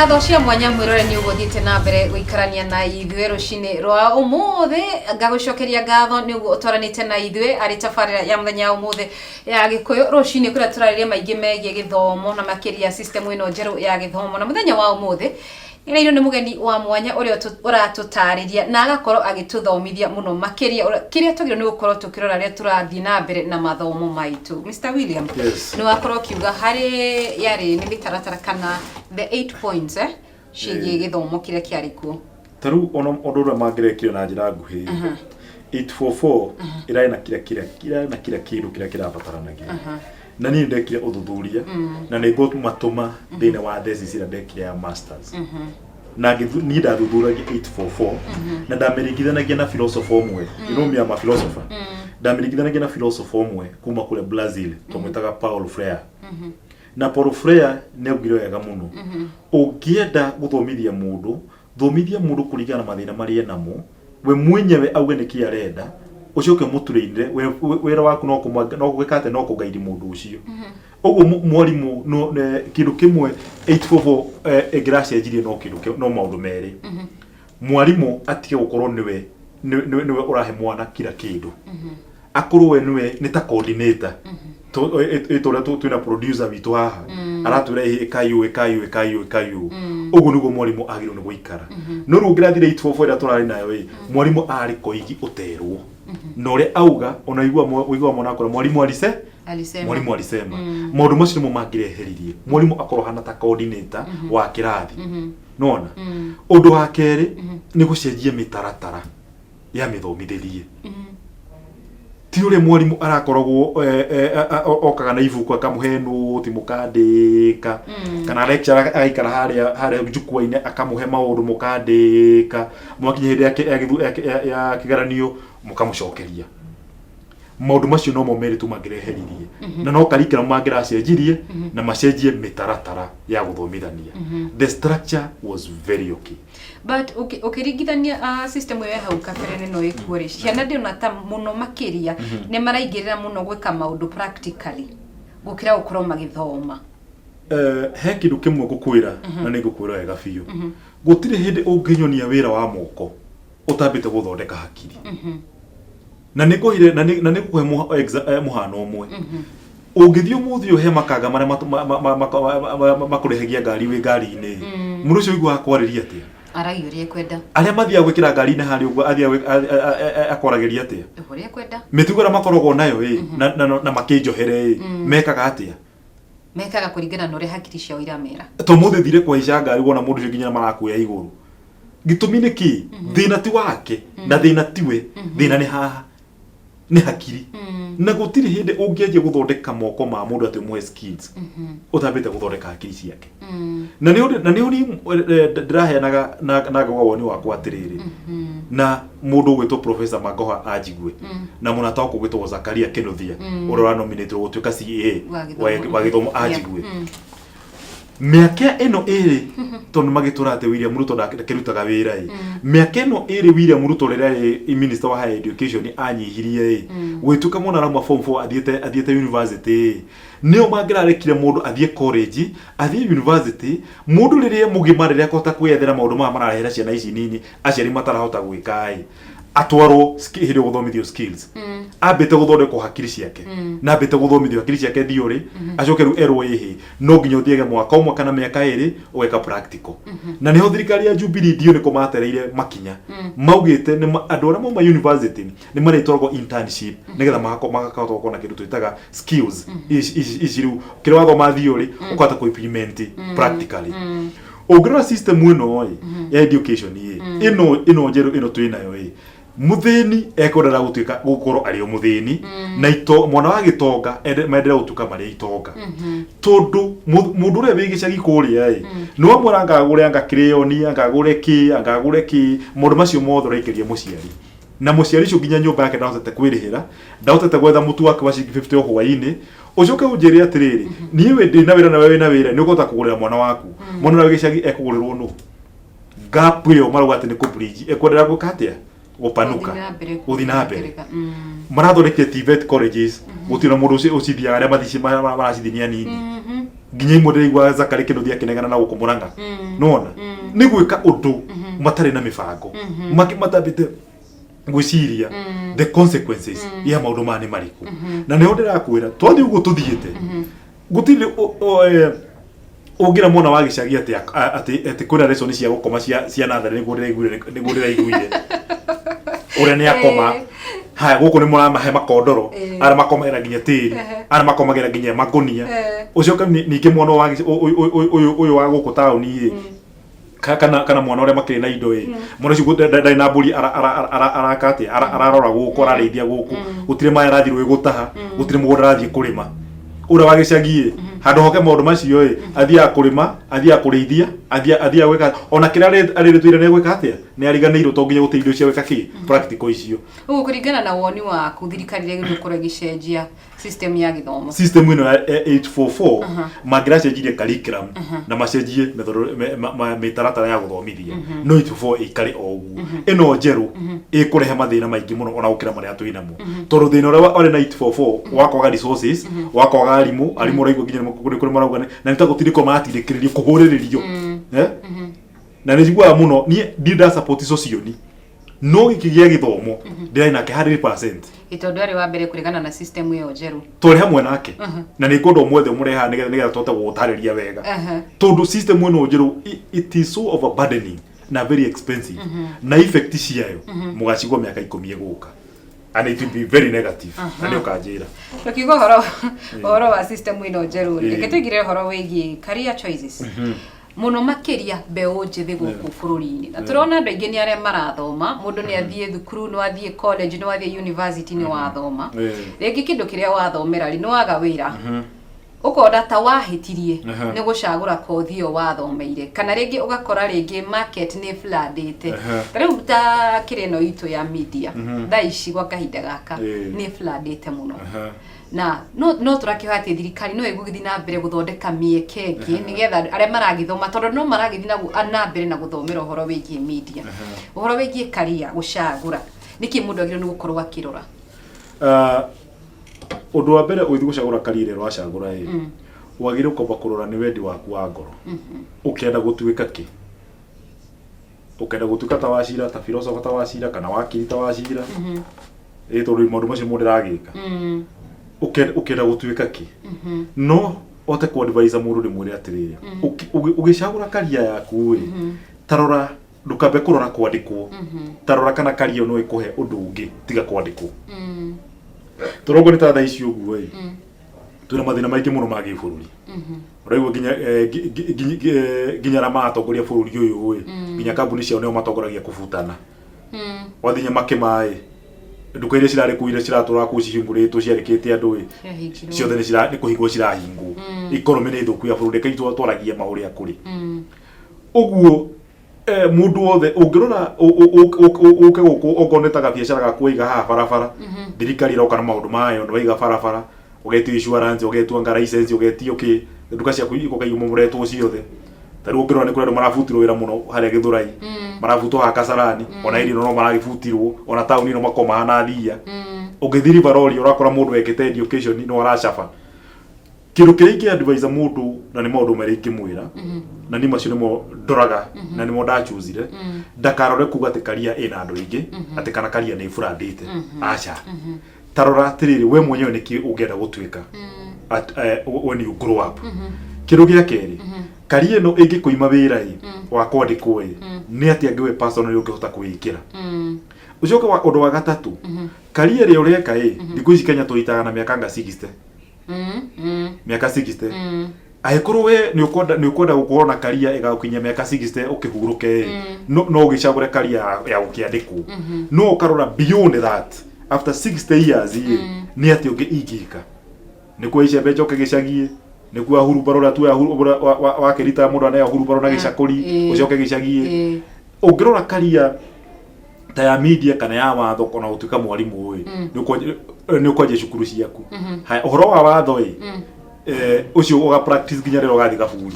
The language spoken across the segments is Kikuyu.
Ngatho cia mwanya mwĩrore nĩ ũguo thiĩte na mbere gũikarania na ithuĩ rũcinĩ rwa ũmũthĩ. Ngagũcokeria ngatho nĩ ũguo ũtwaranĩte na ithuĩ arĩ tabarĩra ya mũthenya wa ũmũthĩ ya Gĩkũyũ rũcinĩ, kũrĩa tũrarĩria maingĩ megiĩ gĩthomo na makĩria system ĩno njerũ ya gĩthomo. Na mũthenya wa ũmũthĩ nĩreirwo nĩ mũgeni wa mwanya ũrĩa ũratũtarĩria na agakorwo agĩtũthomithia mũno makĩria kĩrĩa twagĩrĩirwo nĩ gũkorwo tũkĩrora rĩrĩa tũrathiĩ na mbere na mathomo maitũ. Mr. William, Yes. nĩ wakorwo ũkiuga harĩ yarĩ nĩ mĩtaratara kana the 8 points ciĩgiĩ gĩthomo kĩrĩa kĩarĩ kuo. Ta rĩu ona ũndũ ũrĩa mangĩrekire na njĩra nguhĩ, 844 ĩrarĩ na kira kĩndũ kĩrĩa kĩrabataranagia, na niĩ ndekire ũthuthuria na nĩ ngũmatũma thĩinĩ wa thesis ĩrĩa ndekire ya masters, na niĩ ndathuthuragia 844 na ndamĩringithanagia na philosopher ũmwe. You know me, I'm a philosopher. Ndamĩringithanagia na philosopher ũmwe kuma kũrĩa Brazil twamwĩtaga Paulo Freire, na Paulo Freire nĩ augire wega mũno, ũngĩenda gũthomithia mũndũ, thomithia mũndũ kũringana na mathĩna marĩa enamo, we mwenyewe auge nĩkĩ arenda, ũcoke mũtũrĩinĩre. Wĩra waku no gwĩka atĩ no kũgaidi mũndũ ũcio. Ũguo mwarimũ no kĩndũ kĩmwe 844 ĩngĩracenjirie no kĩndũ no maũndũ merĩ: mwarimũ atige gũkorwo nĩwe ũrahe mwana kila kĩndũ, akorwo we nĩwe nĩ ta coordinator. Ĩ ũrĩa twĩna producer witũ haha aratwĩra, "Ĩ, ĩkai ũũ, ĩkai ũũ, ĩkai ũũ, ĩkai ũũ." Ũguo nĩguo mwarimũ agĩrĩirwo nĩ gũikara. No rĩu ũngĩrathire 844 ĩrĩa tũrarĩ nayo ĩ, mwarimũ arĩ koigi ũterwo na ũrĩa auga, ona ũigua mwana akora mwarimũ arise Alisema. Mwarimu alisema. Maũndũ macio nĩmo mangĩreheririe, mwarimũ akorwo hana ta coordinator wa kĩrathi. Nona ũndũ wa kerĩ nĩ gũcenjia mĩtaratara ya mĩthomithĩrie. Ti ũrĩa mwarimũ arakoragwo okaga na ibuku akamũhe nũti mũkandĩka, kana lecturer agaikara harĩa njukwa-inĩ akamũhe maũndũ mũkandĩka, mwakinya hĩndĩ ya kĩgeranio mũkamũcokeria. Maũndũ macio nomo merĩ tu mangĩreheririe, na no curriculum mangĩracenjirie na macenjie mĩtaratara ya gũthomithania. The structure was very okay. But ũkĩringithania system ĩyo ya hau kabere nĩno ĩkuo rĩ, ciana ndĩona ta mũno makĩria nĩ maraingĩrĩra mũno gwĩka maũndũ practically gũkĩra gũkorwo magĩthoma. He kĩndũ kĩmwe ngũkwĩra, na nĩ ngũkwĩra wega biũ: gũtirĩ hĩndĩ ũngĩnyonia wĩra wa moko ũtambĩte gũthondeka hakiri. Na nĩ ngũhire na nĩ ngũkũhe mũhano ũmwe. Ũngĩthiĩ ũmũthĩ ũhe makanga marĩa makũrehagia ngari wĩ ngari-inĩ, mũndũ ũcio ũiguaga kwarĩria atĩa? Aragia ũrĩa ekwenda. Arĩa mathiaga gwĩkĩra ngari-inĩ harĩa ũguo athiaga akwaragĩria atĩa? Ũrĩa ekwenda. Mĩtugo ĩrĩa makoragwo nayo ĩ na makĩnjohere ĩ, mekaga atĩa? Mekaga kũringana na ũrĩa hakiri ciao iramera. To mũthĩ thire kũhaica ngari, wona mũndũ ũcio nginya marakuoya igũrũ. Gĩtũmi nĩ kĩ? Thĩna ti wake na thĩna tiwe, thĩna nĩ haha, nĩ hakiri. Na gũtirĩ hĩndĩ ũngĩanjia gũthondeka moko ma mũndũ atĩ ũmũhe skills ũtambĩte gũthondeka hakiri ciake. Na nĩ ũrĩ ndĩraheanaga na ngauga woni wakwa atĩrĩrĩ, na mũndũ ũgwĩtwo Professor Magoha anjigue, na mũrata wakwa ũgwĩtwo Zakaria Kinuthia ũrĩa ũranominĩtwo gũtuĩka CA wa gĩthomo. Wa gĩthomo anjigue. Mĩaka ĩno ĩrĩ, tondũ nĩ magĩtũra atĩ William Ruto ndakĩrutaga wĩra ĩ, mĩaka ĩno ĩrĩ William Ruto rĩrĩa arĩ minister wa higher education anyihirie ĩ, gwĩtuĩka mwana arauma form 4 athiĩte university ĩ, nĩo mangĩrarekire mũndũ athiĩ college, athiĩ university, mũndũ rĩrĩa mũgima, rĩrĩa akũhota kwĩyethera maũndũ maya mararehera ciana ici nini aciari matarahota gwĩka ĩ, atwarwo hĩndĩ ĩyo gũthomithio skills, ambĩte gũthondekwo hakiri ciake na ambĩte gũthomithio hakiri ciake theory, acoke rĩu erwo, ĩhĩ, no nginya ũthiage mwaka ũmwe kana mĩaka 2 ũgeka practical. Na nĩho thirikari ya Jubilee ndiũ nĩkũ matereire makinya, maugĩte nĩ andũ arĩa mauma university nĩ marĩtwaragwo internship nĩgetha magakahota gũkorwo na kĩndũ twĩtaga skills ici rĩu kĩrĩa wathoma theory ũkahota kũ implement practically. Ũngĩrora system ĩno ĩ ya education ĩ ĩno njerũ ĩno twĩ nayo ĩ, mũthĩni ekwendaga gũtuĩka gũkorwo arĩ o mũthĩni, na ito mwana wa gĩtonga menderea gũtuĩka marĩ itonga, tondũ mũndũ ũrĩa wĩ gĩcagi kũrĩa ĩ, nĩ wamwĩra anga agũre anga kĩrĩoni, anga agũre kĩ, anga agũre kĩ, maũndũ macio mothe ũraikĩria mũciari, na mũciari ũcio nginya nyũmba yake ndahotete kwĩrĩhĩra, ndahotete gwetha mũtu wake wa ciringi 50 o hwaĩ-inĩ. Ũcoke ũnjĩre atĩrĩrĩ, niĩ wĩ ndĩ na wĩra na we wĩna wĩra, nĩ ũkũhota kũgũrĩra mwana waku? Mwana ũrĩa wĩ gĩcagi ekũgũrĩrwo nũ? Gap ĩyo marauga atĩ nĩ kũ bridge ĩkwenderea gwĩka atĩa? Gũpanuka. Gũthiĩ na mbere. Gũthiĩ na mbere. Kuongerereka. Marathondekire TVET colleges, gũtirĩ na mũndũ ũcithiaga, arĩa mathici maracithiĩ nĩ anini. Nginya imwe ndĩraigua Zakari Kĩnuthia akĩnegena na gũkũ Mũrang'a. Nĩwona nĩ gwĩka ũndũ matarĩ na mĩbango, matambĩte gwĩciria the consequences ya maũndũ maya nĩ marĩkũ. Na nĩho ndĩrakwĩra, twathiĩ ũguo tũthiĩte, gũtirĩ ũngĩra mwana wa gĩcagi atĩ kwĩna lesson cia gũkoma cia natharĩ. Nĩguo ndĩraiguire ũrĩa nĩ akoma. Haya, gũkũ nĩ mũramahe makondoro, arĩa makomagĩra nginya tĩri, arĩa makomagĩra nginya makũnia. Ũcoke ningĩ mwana wa ũyũ wa gũkũ taũni ĩ, kana mwana ũrĩa makĩrĩ na indo ĩ, mwana ũcio ndarĩ na mbũri araka atĩa, ararora gũkũ, ararĩithia gũkũ, gũtirĩ maĩ arathiĩ rũĩ gũtaha, gũtirĩ mũgũnda arathiĩ kũrĩma. Ũrĩa wa gĩcagi ĩ, handũ hoke maũndũ macio ĩ, athiaga kũrĩma, athiaga kũrĩithia, athiaga gwĩka ona kĩrĩa arĩrĩtwo ira nĩ egwĩka atĩa, nĩ ariganĩirwo, to nginya gũtirĩ indo cia gwĩka kĩ practical icio. Ũguo kũringana na woni waku, thirikari rĩagĩrĩirwo gũkorwo ĩgĩcenjia system ya gĩthomo? System ĩno ya 844, mangĩracenjirie curriculum na macenjie mĩtaratara ya gũthomithia, no 844 ĩikare o ũguo. Ĩno njerũ ĩkũrehe mathĩna maingĩ mũno ona gũkĩra marĩa twĩ namo, tondũ thĩna ũrĩa warĩ na 844 wa kwaga resources, wa kwaga arimũ. Arimũ ũraigua nginya kũrĩ marauga na nĩ ta gũtindĩkwo maratindĩkĩrĩrio kũhũrĩrĩrio. Eh? Na nĩ njiguaga mũno, niĩ ndirĩ nda support socioni, no gĩkĩ gĩa gĩthomo ndĩrarĩ nake 100%. Ĩ tondũ arĩ wa mbere kũregana na system ĩyo njerũ. Twarĩ hamwe nake, na nĩ ngwenda ũmwethe ũmũrehe nĩgetha tũhote gũgũtarĩria wega, tondũ system ĩno njerũ, it is so overburdening na very expensive, na effect ciayo mũgacigua mĩaka 10 ĩgũka, and it will be very negative, na nĩ ũkanjĩra. Tukiuga ũhoro wa system ĩno njerũ rĩ, reke tũingĩre ũhoro wĩgiĩ career choices, mũno makĩria mbeũ njĩthĩ gũkũ bũrũri-inĩ. Na tũrona andũ aingĩ nĩ arĩa marathoma, mũndũ nĩ athiĩ thukuru, nĩ wathiĩ college, nĩ wathiĩ university, nĩ wathoma, rĩngĩ kĩndũ kĩrĩa wathomera rĩ, nĩ waga wĩra, ũkona ta wahĩtirie nĩ gũcagũra kothi ĩyo wathomeire, kana rĩngĩ ũgakora rĩngĩ market nĩ floodĩte. Ta rĩu ta kĩrĩa ĩno itũ ya media thaa ici, gwa kahinda gaka, nĩ floodĩte mũno. Na no tũrakĩhoya atĩ thirikari no ĩgũgĩthiĩ na mbere gũthondeka mĩeke ĩngĩ, nĩgetha arĩa maragĩthoma, tondũ no maragĩthiĩ na mbere na gũthomera ũhoro wĩgiĩ media, ũhoro wĩgiĩ career gũcagũra, nĩkĩ mũndũ agĩrĩirwo nĩ gũkorwo akĩrora? Ah, ũndũ wa mbere ũgĩthiĩ gũcagũra career ĩrĩa ũracagũra ĩ, wagĩrĩirwo kwamba kũrora nĩ wendi waku wa ngoro, ũkĩenda gũtuĩka kĩ, ũkenda gũtuĩka ta Wacira, ta philosopher ta Wacira, kana wakiri ta Wacira ĩ, tondũ maũndũ macio mũndũ ndĩragĩka. Ũkenda gũtuĩka kĩ? No ote ku advise mũndũ, ndĩmwĩre atĩrĩrĩ, ũgĩcagũra career yaku ĩ, tarora, ndũkambe kũrora kwandĩkwo, tarora kana career ĩyo no ĩkũhe ũndũ ũngĩ tiga kwandĩkwo. Tũrongo nĩ ta thaa ici ũguo ĩ, twĩna mathĩna maingĩ mũno ma gĩbũrũri. Ũraigua nginya nginya arĩa maratongoria bũrũri ũyũ ĩ, nginya kambuni ciao nĩo matongoragia kũbutana. Wathiĩ Nyamakĩma ĩ, nduka iria cirarĩ kũu, iria ciratũraga kũu cihingũrĩtwo ciarĩkĩte andũ ĩ, ciothe nĩ kũhingwo cirahingwo. Economy nĩ thũku ya bũrũri. Reke twaragie ma ũrĩa kũrĩ. Ũguo mũndũ wothe ũngĩrora ũke gũkũ, okorwo nĩ ta gabiacara gaku waiga haha barabara, thirikari ĩroka na maũndũ mayo, nĩ waiga barabara, ũgetio insurance, ũgetio anga license, ũgetio kĩ, nduka ciaku igoka imomoretwo ciothe. Ta rĩu ũngĩrora nĩ kũrĩ andũ marabutirwo wĩra mũno harĩa Gĩthũrai, marabutwo haha Kasarani, ona ĩrĩa no maragĩbutirwo, ona taũni ĩno makorwo mahana thiia. Ũngĩthiĩ River Rori, ũrakora mũndũ wekĩte education no aracaba. Kĩndũ kĩrĩa ingĩ advise mũndũ, na nĩ maũndũ merĩ ingĩmwĩra, na niĩ macio nĩmo ndoraga na nĩmo ndachuzire: ndakarore kuga atĩ career ĩna andũ aingĩ, atĩ kana career nĩ ĩburandĩte. Aca, tarora atĩrĩrĩ, we mwenyewe nĩkĩ ũngĩenda gũtuĩka when you grow up. Kĩndũ gĩa kerĩ, career ĩno ĩngĩkũima wĩra ĩ wa kwandĩkwo ĩ, nĩ atĩa angĩ we personally ũngĩhota kwĩĩkĩra? Ũcoke wa ũndũ wa gatatũ, career ĩrĩa ũreka ĩ, thikũ ici Kenya tũritaga na mĩaka anga 60, mĩaka 60. Angĩkorwo we nĩ ũkwenda gũkorwo na career ĩgagũkinyia mĩaka 60 ũkĩhurũke ĩ, no ũgĩcagũre career ya gũkĩandĩkwo, no ũkarora beyond that, after 60 years ĩ, nĩ atĩ ũngĩ ingĩka? Nĩ kuoya icembe njoke gĩcagi? Nĩ kuoya hurubaro ũrĩa tuoya wakĩrita mũndũ aneo hurubaro na gĩcakũri, ũcoke gĩcagi? Ũngĩrora career ta ya media kana ya watho, ona gũtuĩka mwarimũ ĩ, nĩ ũkwanjia cukuru ciaku. Haya, ũhoro wa watho ĩ, ũcio ũga practice nginya rĩrĩa ũgathiĩ kaburi.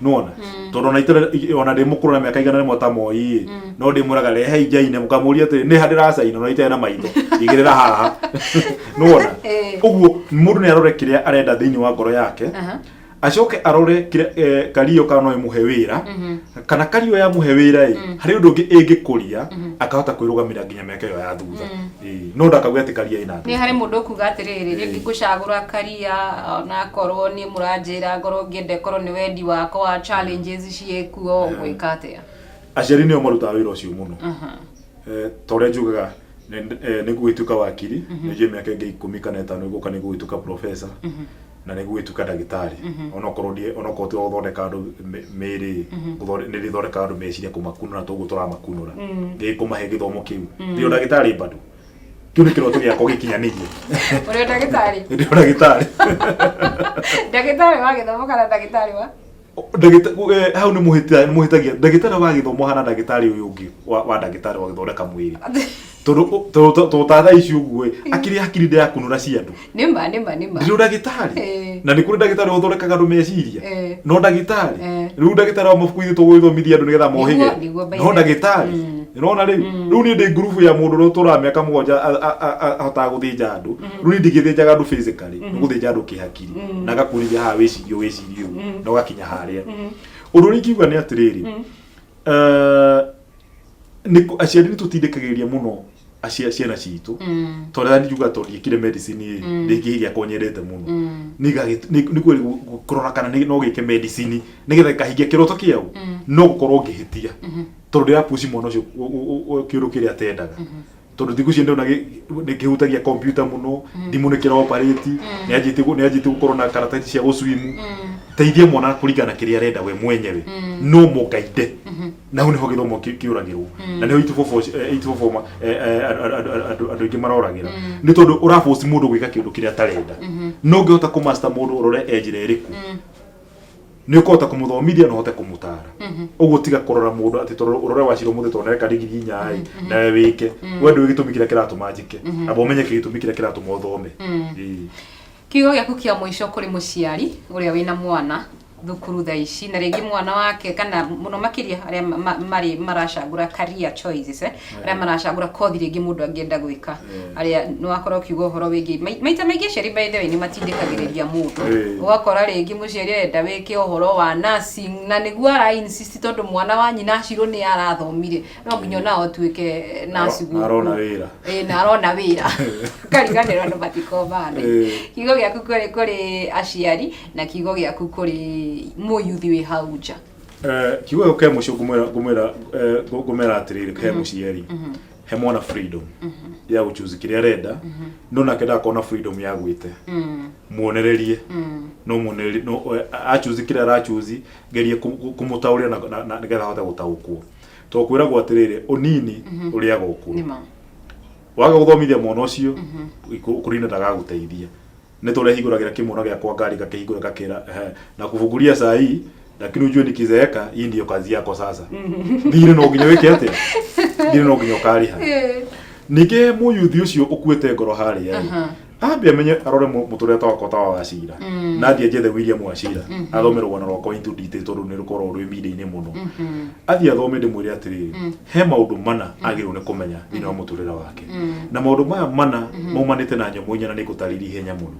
Nĩwona, tondũ ona itarĩ, ona ndĩ mũkũrũ na mĩaka 100 ta Moi ĩ, no ndĩmwĩraga rehei njaine, mũkamũria atĩrĩ, nĩ ha ndĩracaina, ona itarĩ na maitho, igĩrĩra haha. Nĩwona? Ũguo mũndũ nĩ arore kĩrĩa arenda thĩinĩ wa ngoro yake. Acoke arore career kana no ĩmũhe wĩra, kana career yamũhe wĩra ĩ, harĩ ũndũ ũngĩ ĩngĩkũria akahota kwĩrũgamĩrĩra nginya mĩaka ĩyo ya thutha. Ĩĩ, no ndakauge atĩ career ĩna Nĩ mbeca. harĩ mũndũ ũkuga atĩrĩrĩ, rĩngĩ ngũcagũra career onakorwo niĩ mũranjĩra ngorwo ngĩenda ĩkorwo nĩ wendi wakwa, challenges ciĩkuo, ngwĩka atĩa? Aciari nĩo marutaga wĩra ũcio mũno. Ta ũrĩa njugaga, nĩ ngũgĩtuĩka wakiri, nĩ njũĩ mĩaka ĩngĩ 15 ĩgũka nĩ ngũgĩtuĩka professor na nĩ ngũgĩtuĩka ndagĩtarĩ, onokorwo ndiĩ, onokorwo ti wa gũthondeka andũ mĩĩrĩ, nĩ ndĩthondekaga andũ meciria, kũmakunũra toguo tũramakunũra, ngĩkũmahe gĩthomo kĩu. Ndĩ o ndagĩtarĩ bado, kĩu nĩ kĩroto gĩakwa gĩkinyanĩrie. Ũrĩ o ndagĩtarĩ? Ndĩ o ndagĩtarĩ. Ndagĩtarĩ wa gĩthomo kana ndagĩtarĩ wa Hau nĩ mũhĩtagia ndagĩtarĩ wa gĩthomo hana ndagĩtarĩ ũyũ ũngĩ wa ndagĩtarĩ wa gũthondeka mwĩrĩ, tondũ ta thaa ici ũguo ĩ, akĩrĩ hakiri ndĩrakunũra cia andũ. Nĩma, nĩma, nĩma. Ndĩ ndagĩtarĩ. Na nĩ kũrĩ ndagĩtarĩ ũthondekaga andũ meciria. No ndagĩtarĩ, rĩu ndagĩtarĩ wa mabuku ithuĩ tũgũgĩthomithia andũ nĩgetha mohĩge. Nĩguo, by No the way. ndagĩtarĩ nĩũrona rĩu niĩ ndĩ ngurubu ya mũndũ ũrĩa ũtũraga mĩaka 7 ahotaga gũthĩnja andũ. Rĩu niĩ ndingĩthĩnjaga andũ physically, nĩ gũthĩnja andũ kĩhakiri na ngakuonithia haha wĩcirie wĩcirie ũũ na ũgakinya harĩa. Ũndũ ũrĩa ingiuga nĩ atĩrĩrĩ, aciari nĩ tũtindĩkagĩrĩria mũno ciana citũ, tondũ rĩrĩa njuga tondũ ndiĩkire medicine ĩ, ndĩngĩ gĩakwa nyendete mũno, nĩ kũrora kana no gĩke medicine nĩgetha gĩkahingia kĩroto kĩao, no gũkorwo ngĩhĩtia tondũ ndĩrapush mwana ũcio kĩũndũ kĩrĩa atendaga, tondũ thikũ ici ndĩrona nĩ kĩhutagia computer mũno, thimũ nĩ kĩra operate, nĩ anjĩtie gũkorwo na karatathi cia gũswim. Teithia mwana kũringana na kĩrĩa arenda we mwenyewe, no mũgaide na hau nĩho gĩthomo kĩũragĩrwo, na nĩho 844 andũ aingĩ maroragĩra, nĩ tondũ ũraboci mũndũ gwĩka kĩũndũ kĩrĩa atarenda. No ũngĩhota kũmaster mũndũ, ũrore e njĩra ĩrĩkũ nĩ ũkũhota kũmũthomithia na ũhote kũmũtara ũguo, tiga kũrora mũndũ atĩ tondũ ũrore wacira ũmũthĩ tondũ nĩareka ndigiri 4 ĩ, nawe wĩke. We ndũĩ gĩtũmi kĩrĩa kĩratũma njĩke, amba ũmenye gĩtũmi kĩrĩa kĩratũma ũthome. Ĩĩ. Kiugo gĩaku kĩa mũico kũrĩ mũciari ũrĩa wĩna mwana thukuru thaa ici, na rĩngĩ mwana wake, kana mũno makĩria arĩa marĩ maracagũra career choices, arĩa maracagũra kothi rĩngĩ mũndũ angĩenda gwĩka, arĩa nĩ wakorwo ũkiuga ũhoro wĩgiĩ maita maingĩ aciari, by the way, nĩ matindĩkagĩrĩria mũndũ. Ũgakora rĩngĩ mũciari arenda wĩke ũhoro wa nursing, na nĩguo ara insist tondũ mwana wa nyina acirwo nĩ arathomire, no nginya onao ũtuĩke nurse. Na arona wĩra. Ĩĩ, na arona wĩra, kariganĩrwo andũ matikombana. Kiugo gĩaku kũrĩ aciari na kiugo gĩaku kũrĩ mũyuthi wĩ hau nja? Kiugo gĩkũ kĩa mũico ngũmwĩra atĩrĩrĩ, he mũciari, he mwana freedom ya gũchoose kĩrĩa arenda, no nake ndakorwo na freedom ya gwĩte muonererie, no muonererie, no achoose kĩrĩa arachoose, gerie kũmũtaũrĩra na nĩgetha ahote gũtaũkwo, tondũ kwĩragwo atĩrĩrĩ, ũnini ũrĩaga ũkũrũ. Waga gũthomithia mwana ũcio, ũkũrũ-inĩ ndagagũteithia. Nĩ ta ũrĩa hingũragĩra kĩmwana gĩakwa ngari, gakĩhingũra gakĩra, "Ehe, na kufungulia saa hii, lakini ujue nikizeeka hii ndiyo kazi yako sasa, thirĩ no nginya wĩke atĩa, thirĩ no nginya ũkarĩha." Ningĩ mũyuthi ũcio ũkuĩte ngoro harĩa ĩ, ambe amenye, arore mũtũrĩre ta wakwa, ta wa Wachira, na athiĩ njethe William Wachira athome rũgano rwakwa into detail, tondũ nĩ rũkoragwo rwĩ media-inĩ mũno. Athiĩ athome, ndĩmwĩre atĩrĩrĩ, he maũndũ mana agĩrĩirwo nĩ kũmenya thĩinĩ wa mũtũrĩre wake, na maũndũ maya mana maumanĩte na nyamũ 4, na nĩ ngũtarĩria ihenya mũno.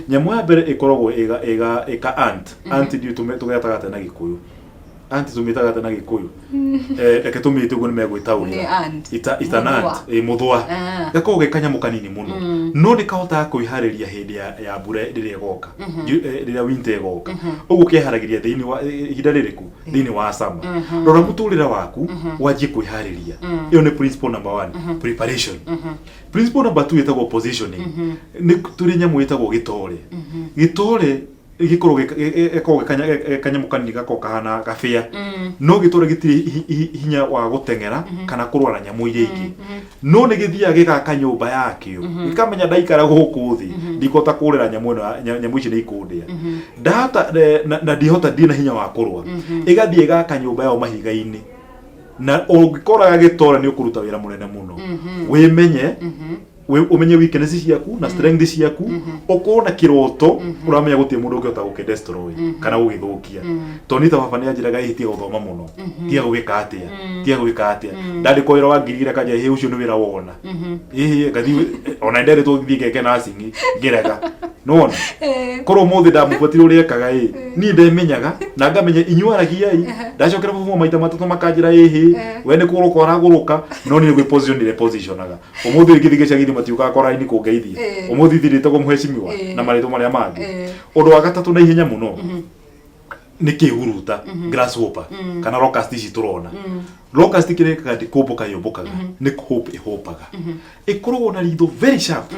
Nyamũ ya mbere ĩkoragwo ĩga ĩka ant. Ant ndiũ tũgetaga atĩa na Gĩkũyũ? Ant tũmĩtaga atĩa na Gĩkũyũ? Reke tũmĩte ũguo nĩ megwĩtaũrĩra. Nĩ ant. Ita na Mũthũa. ant. Ĩ, mũthũa. Gakoragwo ge kanyamũ kanini mũno, no nĩ kahotaga kwĩharĩria hĩndĩ ya mbura rĩrĩa ĩgoka, rĩrĩa winter ĩgoka. Ũguo keharagĩria thĩinĩ wa ihinda rĩrĩkũ? Thĩinĩ wa summer. Rora mũtũrĩre waku, wanjie kwĩharĩria. Ĩyo nĩ principle number one, preparation. Principle number two ĩtagwo positioning. Nĩ tũrĩ nyamũ ĩtagwo gĩtore. Gĩtore gĩkoragwo gĩkoragwo ge kanyamũ kanini, gakoragwo kahana gabĩa, no gĩtore gĩtirĩ hinya wa gũteng'era kana kũrũa na nyamũ iria ingĩ, no nĩ gĩthiaga gĩgaka nyũmba yakĩo, gĩkamenya ndaikara gũkũ thĩ ndikũhota kũrĩra nyamũ ĩno, nyamũ ici nĩ ikũndĩa, ndahota na ndihota, ndirĩ na hinya wa kũrũa. Ĩgathiĩ ĩgaka nyũmba yayo mahiga-inĩ, na ũngĩkoraga gĩtore nĩ ũkũruta wĩra mũnene mũno. Wĩmenye, ũmenye weakness ciaku na strength ciaku, ũkorwo na kĩroto ũramenya gũtirĩ mũndũ ũngĩhota gũkĩ destroy kana gũgĩthũkia, tondũ niĩ ta baba nĩ anjĩraga, "Ĩ, tiga gũthoma mũno, tiga gwĩka atĩa, tiga gwĩka atĩa." Ndandĩkwo wĩra wa 2000 kanja, "Ĩ, ũcio nĩ wĩra wona?" Ĩ, ngathiĩ ona nderĩtwo thiĩ ngeke nursing, ngĩrega. Nĩwona korwo ũmũthĩ ndamũbuatire ũrĩa ekaga ĩ, niĩ ndemenyaga na ngamenya inyuaragia ĩ, ndacokera baba maita matatũ makanjĩra ĩhĩ, we nĩ kũgũrũka ũragũrũka, no niĩ nĩ gwĩ position ndĩre positionaga. Ũmũthĩ ngĩthiĩ gĩcagi-inĩ matiũkaga kwa raini kũngeithia. Ũmũthĩ thirĩtagwo mheshimiwa na marĩtwa marĩa mangĩ. Ũndũ wa gatatũ na ihenya mũno nĩ kĩhuruta, grasshopper kana locust ici tũrona. Locust kĩrĩa ĩkaga ndĩ kũmbũka yũmbũkaga, nĩ kũhope ĩhopaga. Ĩkoragwo na ritho very sharp.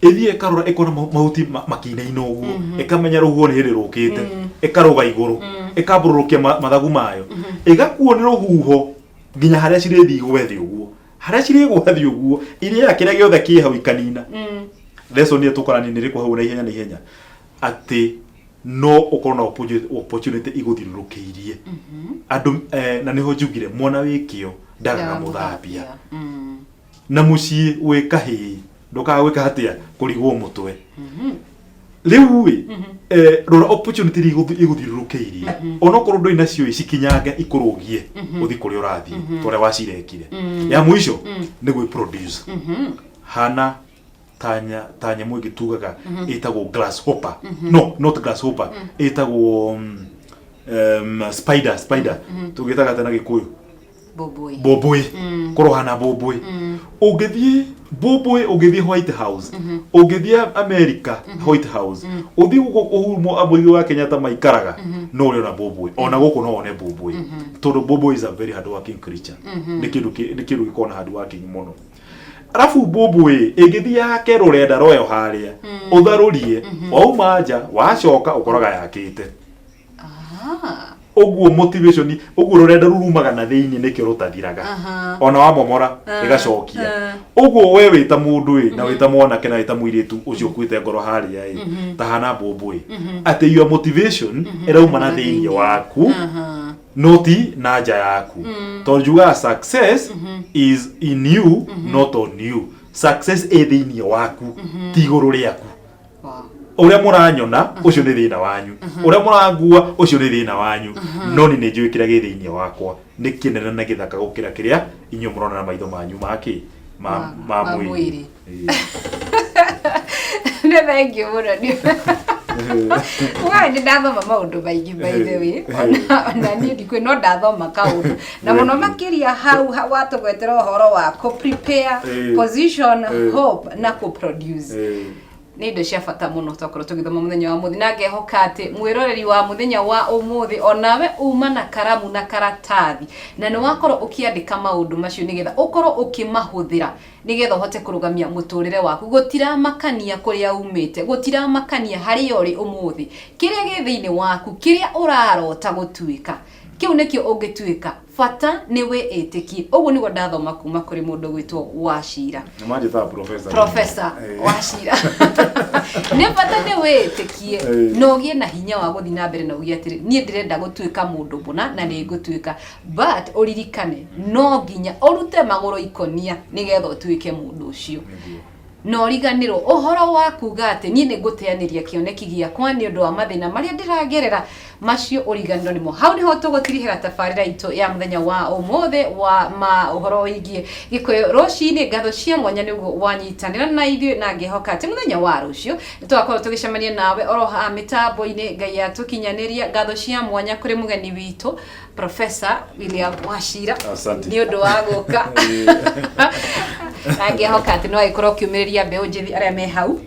Ĩthiĩ ĩkarora ĩkona mahuti makinaina ũguo, ĩkamenya rũhuho nĩ hĩndĩ rũkĩte, ĩkarũga igũrũ, ĩkambũrũrũkia mathagu mayo, ĩgakuo nĩ rũhuho nginya harĩa cirĩthiĩ igwe thĩ ũguo. Harĩa cirĩgwa thĩ ũguo, irĩaga kĩrĩa gĩothe kĩ hau ikanina. Lesson ĩyo tũkorani nĩ ĩrĩkũ hau na ihenya na ihenya? Atĩ no ũkorwo na opportunity igũthiũrũrũkĩirie andũ, na nĩho njugire mwana wĩ kĩo ndagaga mũthambia. Na mũciĩ wĩ kahĩĩ ndũkaga gwĩka atĩa kũrigwo mũtwe. Rĩu ĩ, rora opportunity iria igũthiũrũrũkĩirie, onokorwo ndũrĩ nacio ĩ, cikinyange ikũrũgie ũthiĩ kũrĩa ũrathiĩ, ta ũrĩa wacirekire. Ya mũico nĩ gwĩ produce hana ta nyamũ ĩngĩ tugaga ĩtagwo grasshopper, no not grasshopper, ĩtagwo spider tũgĩtaga atĩa na Gĩkũyũ? Mbũmbũĩ. Mbũmbũĩ. Korwo hana mbũmbũĩ, ũngĩthiĩ mbũmbũĩ, ũngĩthiĩ White House, ũngĩthiĩ America White House, ũthiĩ gũkũ Uhuru Mũigai wa Kenyatta maikaraga, no ũrĩona mbũmbũĩ. Ona gũkũ no wone mbũmbũĩ, tondũ mbũmbũĩ is a very hard working creature. Nĩ kĩndũ gĩkoragwo na hard working mũno. Arabu mbũmbũĩ ĩngĩthiĩ yake rũrenda rwayo harĩa ũtharũrie, wauma nja wacoka ũkoraga yakĩte. Ũguo motivation, ũguo rũrenda rurumaga na thĩinĩ nĩkĩo rũtathiraga. Ona wamomora ĩgacokia. Ũguo we wĩ ta mũndũ ĩ, na wĩ ta mwanake na wĩ ta mũirĩtu ũcio ũkuĩte ngoro harĩa ĩ, ta hana mbũmbũĩ, atĩ your motivation ĩrauma na thĩinĩ waku, no ti na nja yaku, tondũ njugaga success is in you, not on you. Success ĩ thĩinĩ waku, ti igũrũ rĩaku. Ũrĩa mũranyona ũcio nĩ thĩna wanyu, ũrĩa mũrangua ũcio nĩ thĩna wanyu, no ni nĩ njũĩ kĩrĩa gĩ thĩinĩ wakwa nĩ kĩnene na gĩthaka gũkĩra kĩrĩa inyuĩ mũrona na maitho manyu ma kĩ ma ma mwĩrĩ. Mwĩrĩ. Ĩĩ. Nĩ thengiũ mũno nĩ we nĩ ndathoma maũndũ maingĩ, by the way. Ona niĩ ndikwĩ no ndathoma kaũndũ na mũno makĩria hau watũgwetera ũhoro wa kũ prepare, position, hope na kũ produce. Nĩ indo cia bata mũno twakorwo tũgĩthoma mũthenya wa mũthĩ, na ngehoka atĩ mwĩroreri wa mũthenya wa ũmũthĩ onawe uma na karamu na karatathi na nĩ wakorwo ũkĩandĩka maũndũ macio nĩgetha ũkorwo ũkĩmahũthĩra nĩgetha ũhote kũrũgamia mũtũrĩre waku. Gũtiramakania kũrĩa umĩte, gũtiramakania harĩa ũrĩ ũmũthĩ, kĩrĩa gĩ thĩinĩ waku, kĩrĩa ũrarota gũtuĩka, kĩu nĩkĩo ũngĩtuĩka. Bata nĩ wĩĩtĩkie. Ũguo nĩguo ndathoma kuma kũrĩ mũndũ gwĩtwo Wachira. Nĩ manjĩtaga professor. Professor Wachira, nĩ bata nĩ wĩĩtĩkie na ũgĩe na hinya wa gũthiĩ na mbere na uge atĩrĩ, niĩ ndĩrenda gũtuĩka mũndũ mũna na nĩ ngũtuĩka. But ũririkane no nginya ũrute magũrũ ikonia nĩgetha ũtuĩke mũndũ ũcio. Nĩguo. Na ũriganĩrwo ũhoro wa kuga atĩ niĩ nĩ ngũteanĩria kĩoneki gĩakwa nĩ ũndũ wa mathĩna marĩa ndĩragerera, macio ũriganĩrwo nĩmo. Hau nĩho tũgũtirihĩra tabarĩra itũ ya mũthenya wa ũmũthĩ wa ma ũhoro wĩgiĩ Gĩkũyũ rũcinĩ. Ngatho cia mwanya nĩguo wanyitanĩra na ithuĩ, na ngĩhoka atĩ mũthenya wa rũciũ nĩ tũgakorwo tũgĩcemania nawe oro haha mĩtambo-inĩ. Ngai atũkinyanĩria. Ngatho cia mwanya kũrĩ mũgeni witũ Professor William Wachira Asante. nĩ ũndũ wa gũka, na ngĩhoka atĩ no agĩkorwo ũkĩũmĩrĩria mbeũ njĩthĩ arĩa me hau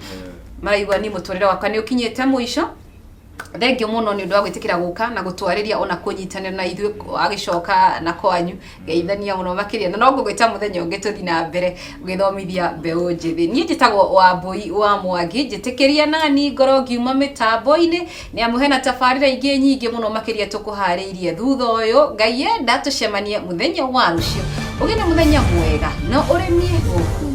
maraigua ni mũtũrĩre wakwa nĩ ũkinyĩte mũico. Thengiũ mũno nĩ ũndũ wa gwĩtĩkĩra gũka na gũtwarĩria ona kũnyitanĩra na ithuĩ agĩcoka na kwanyu. Ngeithania mũno makĩria, na no ngũgwĩta mũthenya ũngĩ tũthiĩ na mbere gũgĩthomithia mbeũ njĩthĩ. Niĩ njĩtagwo Wambũi wa Mwangi, njĩtĩkĩria nani ngorwo ngiuma mĩtambo-inĩ nĩ amu hena tabarĩra ingĩ nyingĩ mũno makĩria tũkũharĩirie thutha ũyũ. Ngai enda tũcemanie mũthenya wa rũciũ. Ũgĩe na mũthenya mwega na ũrĩmie gũkũ.